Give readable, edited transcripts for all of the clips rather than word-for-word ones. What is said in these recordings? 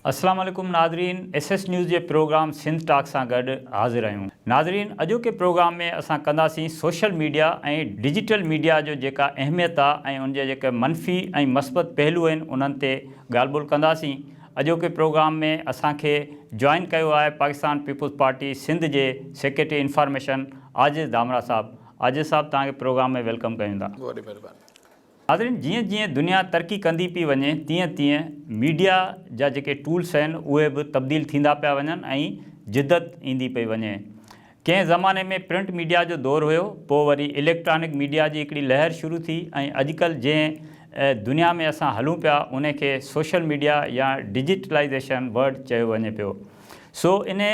السلام عليڪم ناظرين ايس ايس نيوز جي پروگرام سنڌ ٽاڪ سان گڏ حاضر آهيون ناظرين اڄوڪي پروگرام ۾ اسان ڪنداسين سوشل ميڊيا ۽ ڊجيٽل ميڊيا جو جيڪا اهميت آ ۽ ان جا جيڪي منفي ۽ مثبت پهلو آهن انهن تي ڳالهه ٻولهه ڪنداسين اڄوڪي پروگرام ۾ اسان کي جوائن ڪيو آهي پاڪستان پيپلز پارٽي سنڌ جي سيڪريٽري انفارميشن عاجز ڌامراهه صاحب عاجز صاحب توهان کي پروگرام ۾ welcome ڪيون ٿا. وڏي مهرباني. ناظرين جيئن جيئن دنيا ترقي ڪندي پئي وڃي تيئن تيئن ميڊيا جا جيڪي ٽولس آهن اهي به تبديل ٿيندا پيا وڃن ۽ جدت ايندي پئي وڃي. ڪنهن زماني ۾ پرنٽ ميڊيا جو دور هيو پوء وري اليڪٽرانڪ ميڊيا جي هڪڙي لهر شروع ٿي ۽ اڄڪلهه جنهن دنيا ۾ اسان هلون پيا ان کي سوشل ميڊيا يا ڊجيٽلائيزيشن ورڊ چيو وڃي پيو. سو ان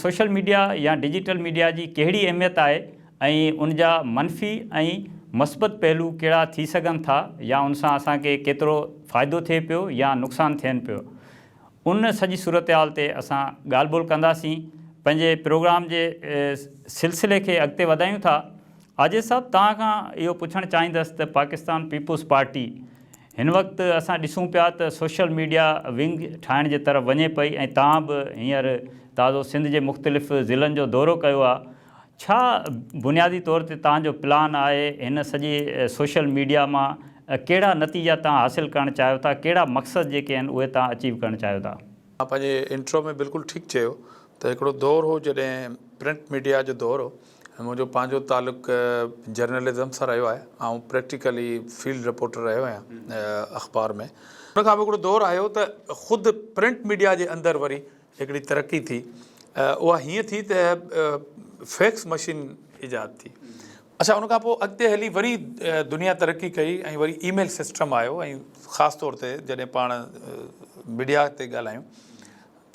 سوشل ميڊيا يا ڊجيٽل ميڊيا جي ڪهڙي اهميت آهي ۽ ان جا منفي ۽ مثبت پهلو ڪهڙا ٿي سگهن ٿا يا ان سان اسان کي ڪيترو فائدو ٿئي پيو يا نقصان ٿين پيو ان سڄي صورتحال تي اسان ڳالهه ٻولهه ڪنداسين پنهنجي پروگرام جي سلسلي کي اڳتي وڌايون ٿا عاجز صاحب توهان کان اهو پڇڻ چاهيندس ته پاڪستان پيپلز پارٽي هن وقت اسان ڏسون پيا ته سوشل ميڊيا ونگ ٺاهڻ جي طرف وڃي پئي ۽ توهان به هينئر تازو سنڌ جي مختلف ضلعن جو دورو ڪيو آهي ڇا بنيادي طور تي توهان جو پلان آهي هن سڄي سوشل ميڊيا مان ڪهڙا نتيجا توهان حاصل ڪرڻ چاهيو ٿا ڪهڙا مقصد جيڪي آهن اهي توهان اچيو ڪرڻ چاهيو ٿا؟ توهان پنهنجي انٽرو ۾ بلڪل ٺيڪ چيو ته هڪڙو دور هو جڏهن پرنٽ ميڊيا جو دور هو ۽ منهنجو پنهنجو تعلق جرنلزم سان رهيو آهي آئون پريڪٽيڪلي فيلڊ رپورٽر رهيو آهيان اخبار ۾ ان کان پوء هڪڙو دور آيو ته خود پرنٽ ميڊيا جي اندر وري هڪڙي ترقي ٿي اها هيئن ٿي ته فيڪس مشين ايجاد ٿي اڇا ان کان پوء اڳتي هلي وري دنيا ترقي ڪئي ۽ وري اي ميل سسٽم آيو ۽ خاص طور تي جڏهن پاڻ ميڊيا تي ڳالهايون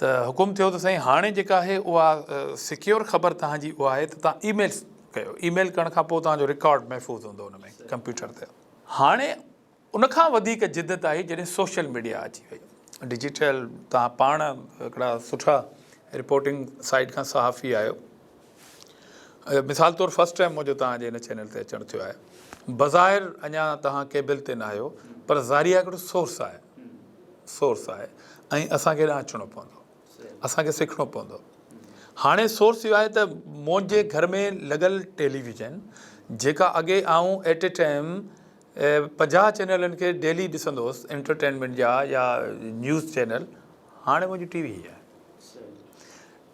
ته حڪم ٿيو ته سائين هاڻي جيڪا آهي اها سيڪيور خبر تهان جي اها آهي ته تهان اي ميل ڪيو اي ميل ڪرڻ کان پوء تهان جو رڪارڊ محفوظ هوندو ان ۾ ڪمپيوٽر تي هاڻي ان کان وڌيڪ جدت آئي جڏهن سوشل ميڊيا اچي وئي ڊجيٽل توهان پاڻ هڪڙا سٺا رپورٽنگ سائيڊ کان صحافي آهيو مثال طور فرسٽ ٽائيم منهنجو توهان جي هن چينل تي اچڻ ٿيو آهي بظاهر اڃا توهان ڪيبل تي نه آهيو پر ظاهري آهي هڪڙو سورس آهي سورس آهي ۽ اسان کي هيڏانهن اچڻو پوندو اسان کي سکڻو پوندو هاڻي سورس اهو آهي ته منهنجي گهر ۾ لڳل ٽيليويزن جيڪا اڳي آئون ايٽ اي ٽائيم 50 چينلن کي ڊيلي ڏسندو هوس انٽرٽينمينٽ جا يا نيوز چينل هاڻي منهنجي ٽي وي هي آهي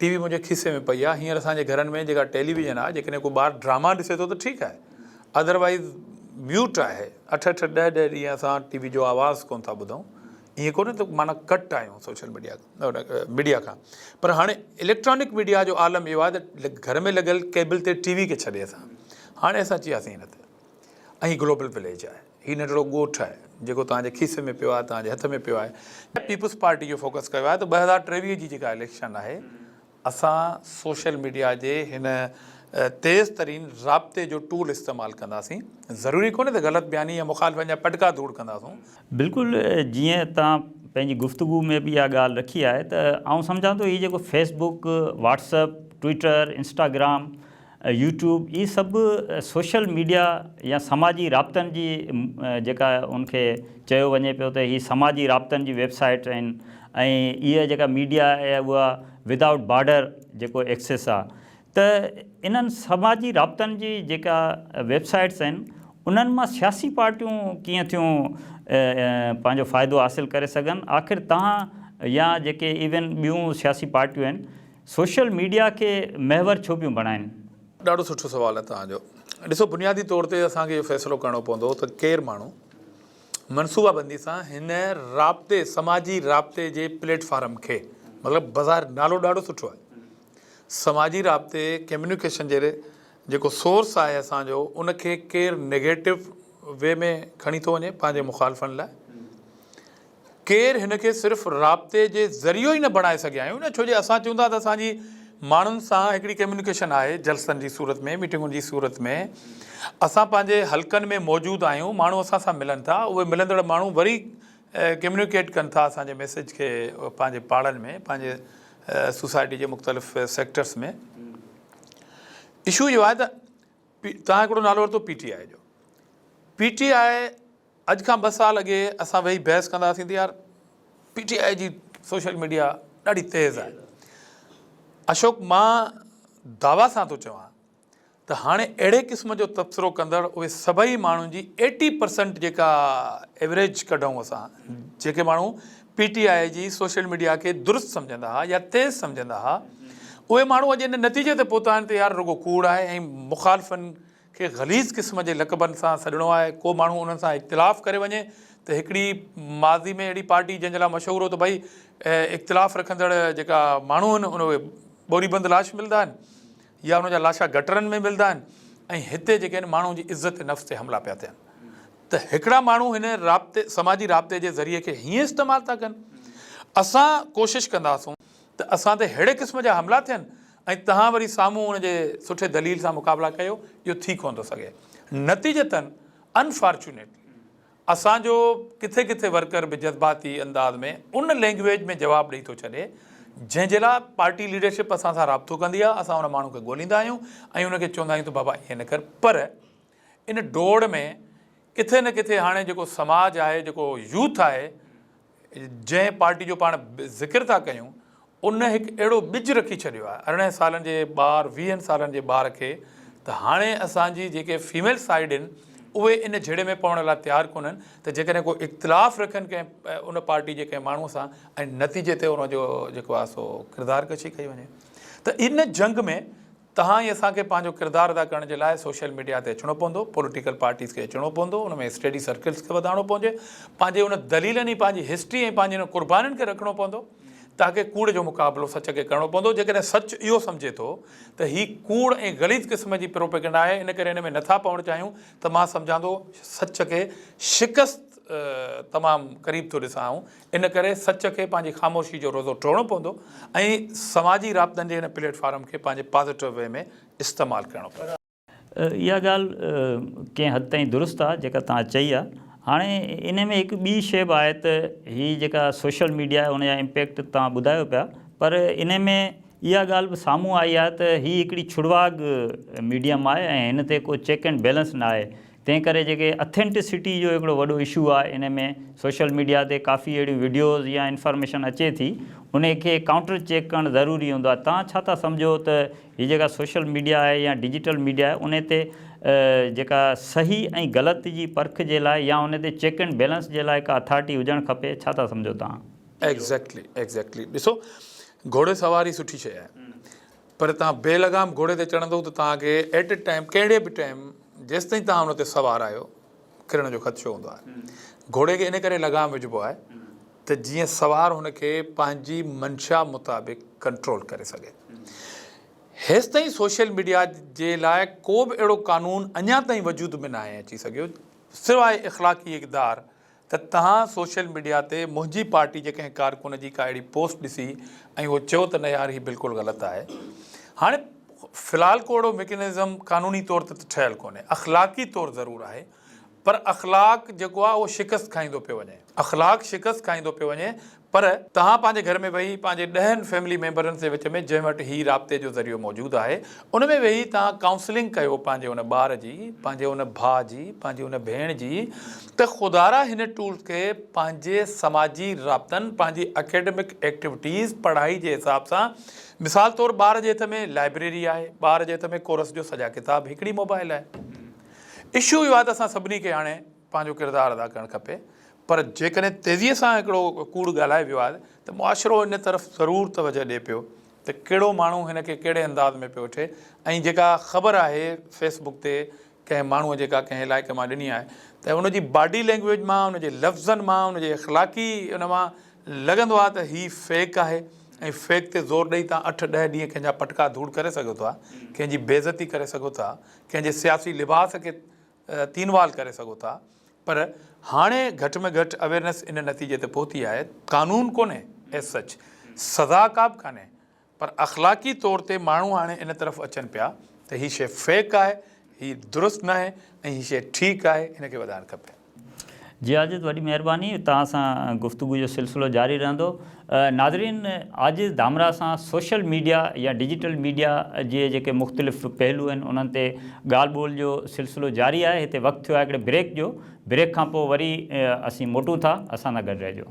ٽي وي منهنجي کيسي ۾ پئي آهي هينئر اسان جي گهرن ۾ جيڪا ٽيليويزن آهي جيڪڏهن ڪو ٻار ڊراما ڏسي ٿو ته ٺيڪ آهي ادروائز ميوٽ آهي اٺ اٺ ڏهه ڏهه ڏينهن اسان ٽي وي جو آواز ڪونه ٿا ٻڌون ائين ڪونهي ته معنيٰ ڪٽ آهيون سوشل ميڊيا ميڊيا کان پر هاڻي اليڪٽرانڪ ميڊيا جو عالم اهو آهي ته گهر ۾ لڳل ڪيبل تي ٽي وي کي ڇڏي اسان هاڻي اسان چياسين هن تي ۽ گلوبل وليج آهي. هي ننڍڙو ڳوٺ آهي جيڪو توهان جي کيسي ۾ پيو آهي، توهان جي هٿ ۾ پيو آهي. پيپلز پارٽي اهو فوڪس ڪيو آهي ته 2023 جي جيڪا اليڪشن آهي اسان سوشل ميڊيا جي هن تيز ترين رابطي جو ٽول استعمال ڪنداسين. ضروري ڪونهي ته غلط بياني يا مخالفن جا پٽڪا ڌوڙ ڪنداسون. بلڪل جيئن توهان پنهنجي گفتگو ۾ به اها ڳالهه رکي آهي ته آئون سمجهان ٿو هي جيڪو Facebook, WhatsApp, Twitter, Instagram, YouTube اهي سڀ سوشل ميڊيا يا سماجي رابطن جي جيڪا ان کي چيو وڃي پيو ته هي سماجي رابطن جي ويب سائيٽ آهن ۽ اها جيڪا ميڊيا آهي اها ودائوٽ بارڊر جيڪو ايڪسيس آهي ته انهن سماجي رابطن جي جيڪا ويب سائيٽس آهن انهن مان سياسي پارٽيون ڪيئن ٿيون پنهنجو فائدو حاصل ڪري سگهن آخر تهان يا جيڪي ايون ٻيون سياسي پارٽيون آهن سوشل ميڊيا کي محور ڇو پيون بڻائين؟ ڏاڍو سٺو سوال آهي توهان جو. ڏسو بنيادي طور تي اسان کي اهو فيصلو ڪرڻو پوندو ته ڪير ماڻهو منصوبه بندي سان هن رابطي سماجي رابطي جي پليٽ فارم کي مطلب بظاهر نالو ڏاڍو سٺو آهي سماجي رابطي ڪميونيڪيشن جي جيڪو سورس آهي اسان جو ان کي ڪير نيگيٽو وي ۾ کڻي ٿو وڃي پنهنجي مخالفن لاء ڪير هن کي صرف رابطي جي ذريعو ئي نه بڻائي سگهيا آهيون نه ڇو جي اسان چون ٿا ته اسان جي ماڻهن سان هڪڙي ڪميونيڪيشن آهي جلسن جي صورت ۾ ميٽنگن جي صورت ۾ اسان پنهنجي حلقن ۾ موجود آهيون ماڻهو اسان سان ملن ٿا اهي ملندڙ ماڻهو وري ڪميونيڪيٽ ڪن ٿا اسان جي ميسيج کي پنهنجي پاڙن ۾ پنهنجي سوسائٽي جي مختلف سيڪٽرس ۾ اشو اهو آهي ته توهان هڪڙو نالو ورتو پي ٽي آء جو پي ٽي آء اڄ کان ٻه سال اڳي اسان ويهي بحث ڪندا هئاسين ته يار پي ٽي آء جي سوشل ميڊيا ڏاڍي تيز آهي. اشوڪ مان دعويٰ سان ٿو چوان ته هاڻي اهڙي قسم جو تبصرو ڪندڙ اهي سڀئي ماڻهن جي ايٽي پرسنٽ جيڪا ايوريج ڪڍون اسان جيڪي ماڻهو پي ٽي آء جي سوشل ميڊيا کي درست سمجهندا ها يا تيز سمجهندا ها اهي ماڻهو اڄ ان نتيجي تي پهتا آهن ته يار رڳو ڪوڙ آهي ۽ مخالفن کي غليظ قسم جي لقبن سان سڏڻو آهي ڪو ماڻهو انهن سان اختلاف ڪري وڃي ته هڪڙي ماضي ۾ اهڙي پارٽي جنهن جي لاء مشهور هو ته ڀئي اختلاف رکندڙ جيڪا ماڻهو آهن ان اهي ٻوري بند لاش ملندا آهن يا ان جا لاشا گٽرن ۾ ملندا آهن ۽ هتي جيڪي آهن ماڻهن جي عزت نفس تي حملا پيا ٿين ته هڪڙا ماڻهو هن رابطي سماجي رابطي جي ذريعي کي هيئن استعمال ٿا ڪن اسان ڪوشش ڪنداسون ته اسان تي ههڙي قسم جا حملا ٿين ۽ توهان وري سامهون ان جي سٺي دليل سان مقابلا ڪيو اهو ٿي ڪونه ٿو سگهي نتيجتن انفارچونيٽلي اسان جو ڪٿي ڪٿي ورڪر به جذباتي انداز ۾ ان لينگويج ۾ جواب ڏئي ٿو ڇڏي جنهن جي لاء پارٽي ليڊرشپ اسان سان رابطو ڪندي آهي اسان ان ماڻهو کي ڳوليندا آهيون ۽ ان کي چوندا آهيون ته بابا ائين نه ڪر پر ان ڊوڙ ۾ ڪٿي نه ڪٿي هاڻي جيڪو سماج آهي جيڪو يوٿ آهي جنهن پارٽي جو پاڻ ذڪر ٿا ڪيون ان هڪ اهڙو ٻج رکي ڇڏيو آهي 18 سالن جي ٻار 20 سالن جي ٻار کي ته هاڻي اسان جي جيڪي فيميل سائيڊ آهن اهي ان جهيڙي ۾ پوڻ لاء تيار ڪونهن ته جيڪڏهن ڪو اختلاف رکن ڪنهن ان پارٽي جي ڪنهن ماڻهو سان ۽ نتيجي تي ان جو جيڪو آهي سو ڪردار ڪشي ڪئي وڃي ته ان جنگ ۾ توهان ۽ اسان کي پنهنجو ڪردار ادا ڪرڻ جي لاء سوشل ميڊيا تي اچڻو پوندو، پوليٽيڪل پارٽيز کي اچڻو پوندو، ان ۾ اسٽڊي سرڪلز کي وڌائڻو پوندي، پنهنجي ان دليلن ۽ پنهنجي هسٽري ۽ پنهنجي انهن قربانين کي رکڻو پوندو تاڪه ڪوڙ جو مقابلو سچ کي ڪرڻو پوندو، جيڪڏهن سچ اهو سمجهي ٿو ته هي ڪوڙ ۽ غليظ قسم جي پروپيگنڊا آهي ان ڪري ان ۾ نٿا پوڻ چاهيون ته مان سمجهان ٿو سچ کي شڪست تمام قريب ٿو ڏسان آئون ان ڪري سچ کي پنهنجي خاموشي جو روزو ٽوڙڻو پوندو ۽ سماجي رابطن جي هن پليٽ فارم کي پنهنجي پازيٽو وي ۾ استعمال ڪرڻو پوندو. اها ڳالهه ڪنهن حد تائين درست آهي جيڪا توهان چئي آهي. هاڻي ان ۾ هڪ ٻي شيء به آهي ته هي جيڪا سوشل ميڊيا آهي ان جا امپيڪٽ توهان ٻڌايو پيا پر ان ۾ اها ڳالهه به سامهون آئي آهي ته هي هڪڙي ڇڙواڳ ميڊيم آهي ۽ هن تي ڪو چيڪ اينڊ بيلنس نه آهي تنهن ڪري جيڪي اٿينٽسٽي جو هڪڙو وڏو اشو آهي ان ۾ سوشل ميڊيا تي ڪافي اهڙيون وڊيوز يا انفارميشن اچي ٿي ان کي ڪائونٽر چيڪ ڪرڻ ضروري هوندو آهي توهان ڇا ٿا سمجهو ته هي جيڪا سوشل ميڊيا آهي يا ڊجيٽل ميڊيا آهي ان تي جيڪا صحيح ۽ غلط جي پرک جي لاء يا ان تي چيڪ اينڊ بيلنس جي لاء ڪا اٿارٽي هجڻ کپي ڇا ٿا سمجهو توهان؟ ايگزيڪٽلي ايگزيڪٽلي ڏسو گهوڙي سواري سٺي شيء آهي پر توهان بي لگام گهوڙي تي چڙهندو ته توهان کي ايٽ اي ٽائيم ڪهڙي به ٽائيم جيستائين توهان ان تي سوار آهيو ڪرڻ جو خدشو هوندو آهي. گهوڙي کي ان ڪري لگام وجهبو آهي ته جيئن سوار هن کي پنهنجي منشا مطابق ڪنٽرول ڪري سگهي. هيستائين سوشل ميڊيا جي لاء ڪو به اهڙو قانون اڃا تائين وجود ۾ ناهي اچي سگهيو سواء اخلاقي اقدار ته توهان سوشل ميڊيا تي منهنجي پارٽي جي ڪنهن ڪارڪن جي ڪا اهڙي پوسٽ ڏسي ۽ اهو چئو ته نه يار هي بلڪل غلط آهي. هاڻي في الحال ڪو اهڙو ميڪنزم قانوني طور تي ته ٺهيل ڪونهي، اخلاقي طور ضرور آهي پر اخلاق جيڪو آهي اهو شڪست کائيندو پيو وڃي، اخلاق شڪست کائيندو پيو وڃي پر توهان پنهنجي گهر ۾ ويهي پنهنجي ڏهن فيملي ميمبرن جي وچ ۾ جنهن وٽ هي رابطي جو ذريعو موجود آهي ان ۾ ويهي توهان ڪائونسلنگ ڪيو پنهنجي ان ٻار جي پنهنجي ان ڀاء جي پنهنجي ان ڀيڻ جي ته خدارا هن ٽولز کي پنهنجي سماجي رابطن پنهنجي اڪيڊمڪ ايڪٽيوٽيز پڙهائي جي حساب سان مثال طور ٻار جي هٿ ۾ لائبريري آهي ٻار جي هٿ ۾ ڪورس جو سڄا ڪتاب هڪڙي موبائل آهي اشو اهو آهي ته اسان سڀني کي هاڻي پنهنجو ڪردار ادا ڪرڻ کپي پر جيڪڏهن تيزيء سان هڪڙو ڪوڙ ڳالهائي ويو آهي ته معاشرو ان طرف ضرور توجهه ڏئي پيو ته ڪهڙو ماڻهو هن کي ڪهڙي انداز ۾ پيو وٺي ۽ جيڪا خبر آهي فيس بڪ تي ڪنهن ماڻهوء جيڪا ڪنهن علائقي مان ڏني آهي ته ان جي باڊي لينگويج مان ان جي لفظن مان ان جي اخلاقي ان مان لڳندو آهي ته هي فيڪ آهي ۽ فيڪ تي زور ڏئي تان اٺ ڏهه ڏينهن ڪنهن جا پٽڪا ڌوڙ ڪري سگهو ٿا ڪنهن جي بيعزتي ڪري سگهو ٿا ڪنهن جي سياسي لباس کي تينوال ڪري سگهو ٿا پر هاڻي گهٽ ۾ گهٽ اويرنس ان نتيجي تي پهتي آهي قانون ڪونهي ايز سچ سزا ڪا به ڪانهي پر اخلاقي طور تي ماڻهو هاڻي ان طرف اچن پيا ته هي شيء فيڪ آهي هي درست ناهي ۽ هي شيء ٺيڪ آهي هن کي وڌائڻ کپي. جي عاجز وڏي مهرباني توهان سان گفتگو جو سلسلو جاري رهندو ناظرين عاجز ڌامراهه سان سوشل ميڊيا يا ڊجيٽل ميڊيا جي جيڪي مختلف پهلو آهن انهن تي ڳالهه ٻولهه جو سلسلو جاري آهي هتي وقت ٿيو آهي هڪڙي بريڪ جو بريڪ کان پوء وري اسين موٽون ٿا اسان سان گڏ رهجو.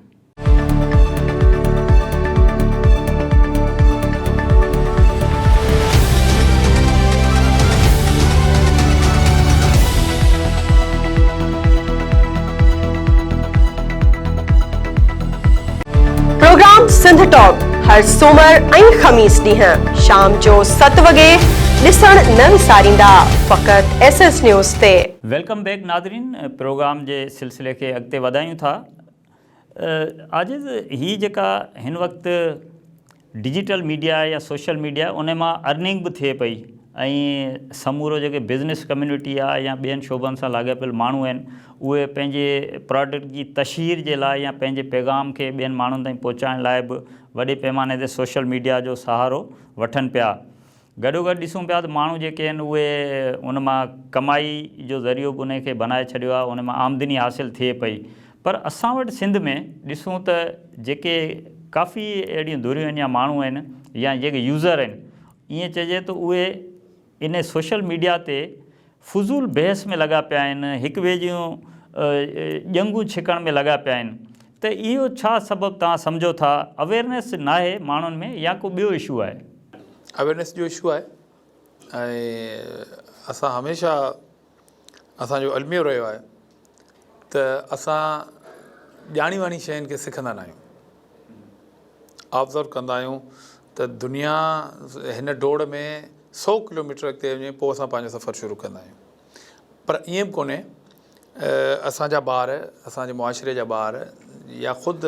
سنڌ ٽاڪ هر سومر ۽ خميس ڏينهن شام جو 7 وڳي ڏسڻ نه وساريندا فقط ايس ايس نيوز تي. Welcome back ناظرين پروگرام جي سلسلي کي اڳتي وڌايون ٿا عاجز هي جيڪا هن وقت ڊجيٽل ميڊيا يا سوشل ميڊيا ان مان ارننگ به ٿئي پئي ۽ سمورو جيڪي بزنس ڪميونٽي آهي يا ٻين شعبن سان لاڳاپيل ماڻهو آهن اهي پنهنجي پراڊڪٽ جي تشهير جي لاء يا پنهنجي پيغام کي ٻين ماڻهن تائين پهچائڻ لاء به وڏي پيماني تي سوشل ميڊيا جو سهارو وٺن پيا گڏوگڏ ڏسون پيا ته ماڻهو جيڪي آهن اهي ان مان ڪمائي جو ذريعو به انهي کي بنائي ڇڏيو آهي ان مان آمدني حاصل ٿئي پئي پر اسان وٽ سنڌ ۾ ڏسون ته جيڪي ڪافي اهڙيون ڌريون آهن يا ماڻهو آهن يا جيڪي يوزر آهن ائين چئجي ته اهي ان سوشل ميڊيا تي فضول بحث ۾ لڳا پيا آهن هڪ ٻئي جون ڄنگهون ڇڪڻ ۾ لڳا پيا آهن ته اهو ڇا سبب توهان سمجهو ٿا اويرنيس ناهي ماڻهن ۾ يا ڪو ٻيو اشو آهي؟ اويرنيس جو اشو آهي ۽ اسان هميشه اسان جو الميو رهيو آهي ته اسان ڄاڻي واڻي شين کي سکندا نه آهيون آبزرو ڪندا آهيون ته دنيا هن ڊوڙ ۾ سو ڪلوميٽر اڳتي وڃي پوء اسان پنهنجو سفر شروع ڪندا آهيون پر ائين به ڪونهي اسان جا ٻار اسان جي معاشري جا ٻار يا خود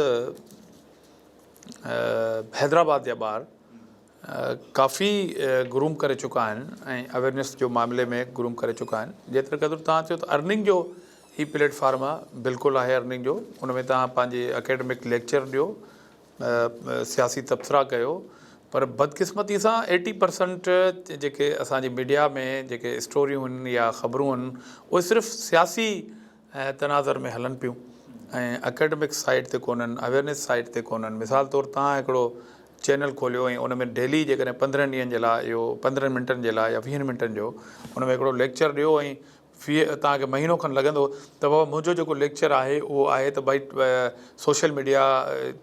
حيدرآباد جا ٻار ڪافي گروم ڪري چڪا آهن ۽ اويرنيس جو معاملي ۾ گروم ڪري چڪا آهن جيتري قدر تهان چيو ته ارننگ جو هي پليٽ فارم آهي بلڪل آهي ارننگ جو ان ۾ تهان پنهنجي اڪيڊمڪ ليڪچر ڏيو سياسي تبصرا ڪيو پر بدقسمتي سان ايٽي پرسنٽ جيڪي اسان جي ميڊيا ۾ جيڪي اسٽوريون آهن يا خبرون آهن اهي صرف سياسي تناظر ۾ هلن پيون ۽ اڪيڊمڪ سائيڊ تي ڪونهن اويرنيس سائيڊ تي ڪونهن مثال طور تان هڪڙو چينل کوليو ۽ ان ۾ ڊيلي جيڪڏهن 15 ڏينهن جي لاء اهو 15 منٽن جي لاء يا 20 منٽن جو ان ۾ هڪڙو ليڪچر ڏيو ۽ في توهان کي مهينو کن لڳندو ته بابا منهنجو جيڪو ليڪچر آهي اهو آهي ته ڀائي سوشل ميڊيا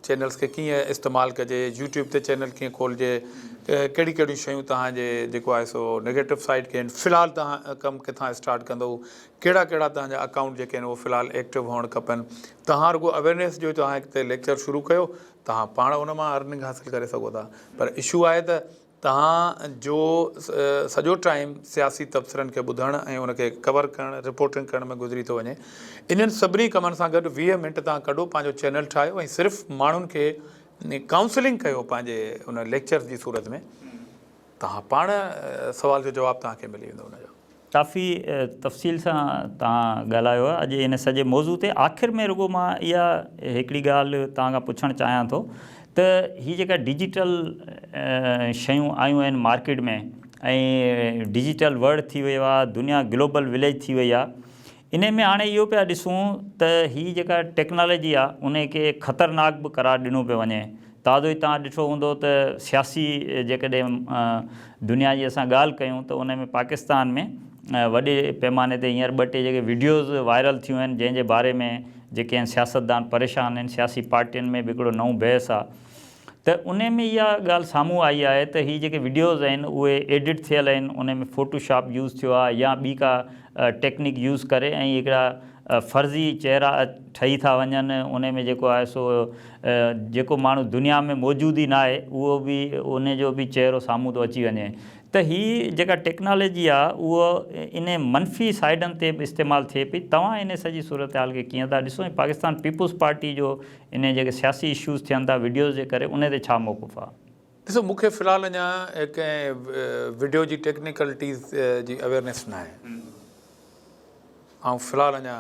چينلز کي ڪيئن استعمال ڪجي يوٽيوب تي چينل ڪيئن کولجي ڪهڙي ڪهڙيون شيون توهان جي جيڪو آهي سو نيگيٽو سائيڊ کي في الحال توهان ڪم ڪٿان اسٽارٽ ڪندو ڪهڙا ڪهڙا توهان جا اڪائونٽ جيڪي آهن اهي في الحال ايڪٽو هئڻ کپن توهان رڳو اويرنيس جو توهان هتي ليڪچر شروع ڪيو توهان پاڻ ان مان ارننگ حاصل ڪري سگهو ٿا پر اشو آهي ته توهان جو سڄو ٽائيم سياسي تبصرن کي ٻڌڻ ۽ ان کي ڪور ڪرڻ، رپورٽنگ ڪرڻ ۾ گذري ٿو وڃي. انهن سڀني ڪمن سان گڏ 20 منٽ توهان ڪڍو پنهنجو چينل ٺاهيو ۽ صرف ماڻهن کي ڪائونسلنگ ڪيو پنهنجي ان ليڪچرز جي صورت ۾ توهان پاڻ سوال جو جواب توهان کي ملي ويندو ان جو. ڪافي تفصيل سان توهان ڳالهايو آهي اڄ ان سڄي موضوع تي آخر ۾ رڳو مان اها هڪڙي ڳالهه توهان کان پڇڻ چاهيان ٿو ته هي جيڪا ڊجيٽل شيون آيون آهن مارڪيٽ ۾ ۽ ڊجيٽل ورلڊ ٿي ويو آهي دنيا گلوبل وليج ٿي وئي آهي ان ۾ هاڻي اهو پيا ڏسون ته هي جيڪا ٽيڪنالاجي آهي ان کي خطرناڪ به قرار ڏنو پيو وڃي تازو ئي توهان ڏٺو هوندو ته سياسي جيڪڏهن دنيا جي اسان ڳالهه ڪيون ته ان ۾ پاڪستان ۾ وڏي پيماني تي هينئر ٻه ٽي جيڪي وڊيوز وائرل ٿيون آهن جنهن جي باري ۾ جيڪي آهن سياستدان پريشان آهن سياسي پارٽين ۾ به هڪڙو نئون بحث آهي ته ان ۾ اها ڳالهه سامهون آئي آهي ته هي جيڪي وڊيوز آهن اهي ايڊٽ ٿيل آهن ان ۾ فوٽو شاپ يوز ٿيو آهي يا ٻي ڪا ٽيڪنڪ يوز ڪري ۽ هڪڙا فرضي چهرا ٺهي ٿا وڃن ان ۾ جيڪو آهي سو جيڪو ماڻهو دنيا ۾ موجود ئي ناهي اهو به ان جو به چهرو سامهون ٿو اچي وڃي ته هي جيڪا ٽيڪنالاجي آهي اهو ان منفي سائيڊن تي به استعمال ٿئي پئي توهان ان سڄي صورتحال کي ڪيئن ٿا ڏسو ۽ پاڪستان پيپلز پارٽي جو ان جيڪي سياسي اشوز ٿين ٿا وڊيوز جي ڪري ان تي ڇا موقف آهي؟ ڏسو مون کي في الحال اڃا ڪنهن وڊيو جي ٽيڪنيڪلٽيز جي اويئرنيس ناهي آئون في الحال اڃا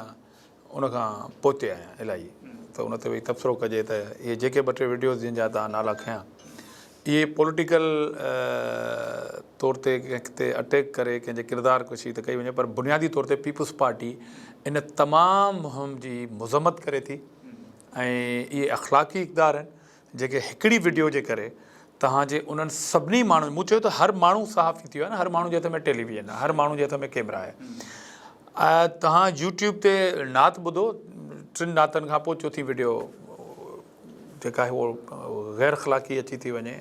ان کان پوئتي آهيان الائي ته ان تي ويهي تبصرو ڪجي ته اهي جيڪي ٻه ٽي وڊيوز جن جا توهان نالا کنيا اهي پوليٽيڪل طور تي ڪنهن تي اٽيڪ ڪري ڪنهن جي ڪردار ڪشي ته ڪئي وڃي پر بنيادي طور تي پيپلز پارٽي ان تمام مهم جي مذمت ڪري ٿي ۽ اهي اخلاقي اقدار آهن جيڪي هڪڙي وڊيو جي ڪري توهان جي انهن سڀني ماڻهن مون چيو ته هر ماڻهو صحافي ٿي ويو آهي نه هر ماڻهو جي هٿ ۾ ٽيليويزن آهي هر ماڻهو جي هٿ ۾ ڪيمرا آهي توهان يوٽيوب تي نعت ٻڌو ٽن نعتن کان پوء چوٿين وڊيو جيڪا آهي اهو غير اخلاقي اچي ٿي وڃي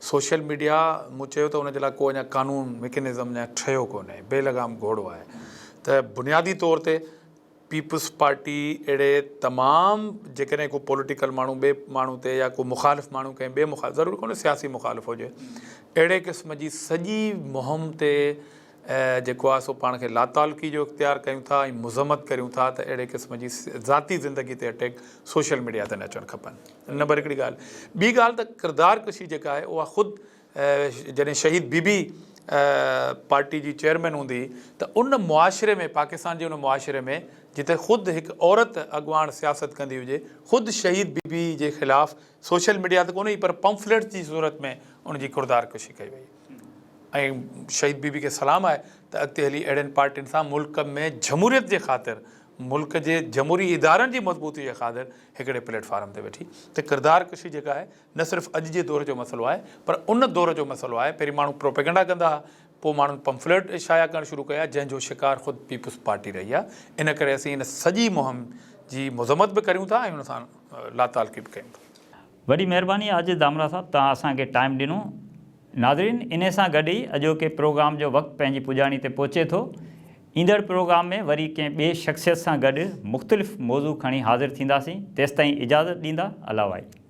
سوشل ميڊيا مون چيو ته ان جي لاء ڪو اڃا قانون ميڪنزم اڃا ٺهيو ڪونهي بي لگام گهوڙو آهي ته بنيادي طور تي پيپلز پارٽي اهڙي تمام جيڪڏهن ڪو پوليٽيڪل ماڻهو ٻئي ماڻهو تي يا ڪو مخالف ماڻهو ڪنهن ٻئي مخالف ضروري ڪونهي سياسي مخالف هجي اهڙي قسم جي سڄي مهم تي جيڪو آهي سو پاڻ کي لاتعلقي جو اختيار ڪيون ٿا ۽ مذمت ڪريون ٿا ته اهڙي قسم جي ذاتي زندگي تي اٽيڪ سوشل ميڊيا تي نه اچڻ کپن نمبر هڪڙي ڳالهه ٻي ڳالهه ته ڪردار ڪشي جيڪا آهي اها خود جڏهن شهيد بي بي پارٽي جي چيئرمين هوندي هئي ته ان معاشري ۾ پاڪستان جي ان معاشري ۾ جتي خود هڪ عورت اڳواڻ سياست ڪندي هجي خود شهيد بي بي جي خلاف سوشل ميڊيا ته ڪونه هئي پر پمفليٽس جي صورت ۾ ان جي ڪردار ڪشي ڪئي وئي ۽ شهيد بي بي کي سلام آهي ته اڳتي هلي اهڙين پارٽين سان ملڪ ۾ جمهوريت جي خاطر ملڪ جي جمهوري ادارن جي مضبوطي جي خاطر هڪڙي پليٽ فارم تي ويٺي ته ڪردار ڪشي جيڪا آهي نه صرف اڄ جي دور جو مسئلو آهي پر ان دور جو مسئلو آهي پهرين ماڻهو پروپيگنڊا ڪندا ها پوء ماڻهن پمفليٽ شايع ڪرڻ شروع ڪيا جنهن جو شڪار خود پيپلز پارٽي رهي آهي ان ڪري اسين ان سڄي مهم جي مذمت به ڪريون ٿا ۽ ان سان لاتعلقي به ڪيون ٿا. وڏي مهرباني عاجز دامرا صاحب توهان اسان کي ٽائيم ڏنو. ناظرين انهي سان گڏ ئي اڄوڪي پروگرام جو وقت پنهنجي پڄاڻي تي پهچي ٿو. ايندڙ پروگرام ۾ وري ڪنهن ٻئي شخصيت سان گڏ مختلف موضوع کڻي حاضر ٿينداسين تيستائين اجازت ڏيندا الله وائي.